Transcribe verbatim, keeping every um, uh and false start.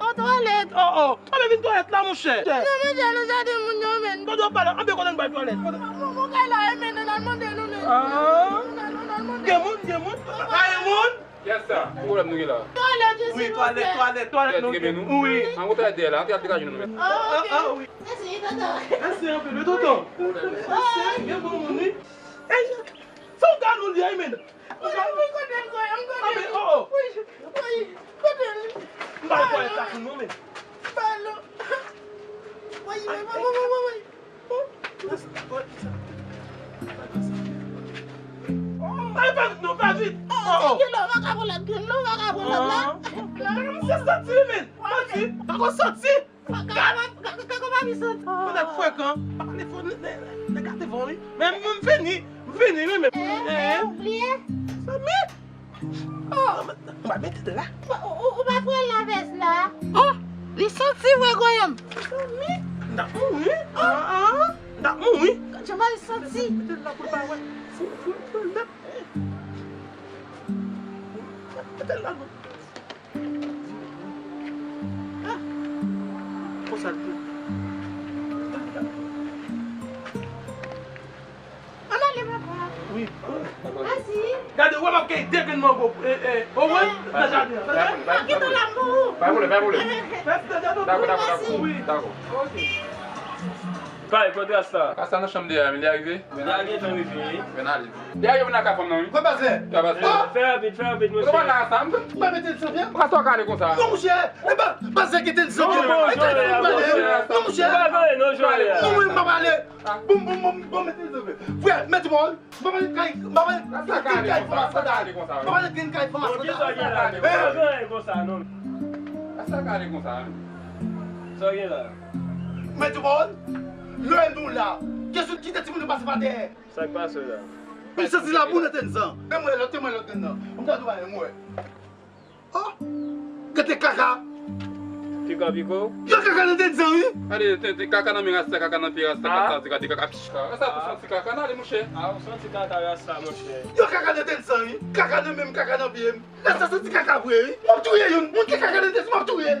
O twalèt. O, o. Anben vin twalèt la, monchè. Nan manje nou jade moun yo, men. Kote w pale? Anben kote n bay twalèt? Kote? Mwen kay la, men, nan al mande nou, men. Ah. Nan al mande nou, men. Gen moun, gen moun. Pa gen moun. Yes, sir. Ki pwoblèm nou gen la? Twalèt, wi, twalèt, twalèt, twalèt nou gen. Wi. An, ou twalèt dèyè la, an twalèt degaje nou, men. Ah, ah, wi. Mèsi, tonton. Mèsi anpil, wi, tonton. Mèsi, gen bon moun, wi. Ey, se yon galon li ye, men. Wi, wi, kote l, kote l, kote l? Anben, o, o. Wi, wi, kote l? M pa kwè sa pou nou, men. Balo. Wi, wi, wi, wi, wi, wi. Ay, pa vit, non, pa vit. Oh, oh. Gen lè w pa ka pran lòt, gen lè w pa ka pran lòt la. Ah. Se santi li, men. Santi. Pako santi. Kako pa vin santi. Kote frekan? Pa pale fò, nèg la te fò, wi. Men m fini, m fini, wi, men. Eh, eh, ou bliye? Sa men. Oh. Ou pa mete de la. Ou, ou, ou pa pran lavès la. Oh, li santi vre, Goyom. Sa men. M t ap mouri. Ah, ah. M t ap mouri. Jan li santi. Mete l la pou l pa wè. Fou, fou, fou, l nèt. Mete l la, non. Ah. Konsa l ye. Ann ale, papa. Wi. Mèsi. Gade, wè m ap keye de grenn mango. Eh, eh, o wè, nan jaden an. Pa gen nan la pou ou. Pa pwoblèm, pa pwoblèm. Mèsi, nan jaden an. Dakò, dakò, dakò. Wi. Dakò. Ok. Bay, kote Rasta? Rasta nan chanm dèyè a, men li arive? Li a gentan rive, wi. Mwen ale. Dèyè yo vin nan kay fanm nan, wi. Kòman se? Kòman se? Fè rapid, fè rapid, monchè. Kòman la, Rasta? M pa mete l san pye. Rasta ka ale konsa. Non, monchè. E pa, pa sa ki te di sa. Non, non, non, monchè. Non, monchè. Pa vre, non, jwè. Non, mwen, m pa pale. Boum, boum, boum, boum, mete l san pye. Frè, mete bòl. M pa pale kay, m pa pale kay fanm Rasta. M pa pale kay fanm Rasta. Bon, kisa gen la menm? Pa gen anyen konsa, non. Rasta ka ale konsa, menm. Sa w gen la? Mèt Wòl, lè nou la, kesyon kite timoun yo pase pa dèyè. Sa k pase la? Li santi labou nan tèt zan. Men mwen lòt, men mwen lòt grenn nan. Mwen ta di w bagay mwen. Oh! Gade kaka! Piko, piko. Yo kaka nan tèt zan, wi. Gade, te, te, kaka nan men Rasta, kaka nan pye Rasta, kaka, kaka, kaka, psh, kaka. Rasta tou santi kaka, nan ale, monchè. Ah, ou santi kaka Rasta, monchè. Yo kaka nan tèt zan, wi. Kaka nan men m, kaka nan pye m. Rasta santi kaka vre, wi. M ap touye youn. Moun ki kaka nan tèt, m ap touye l.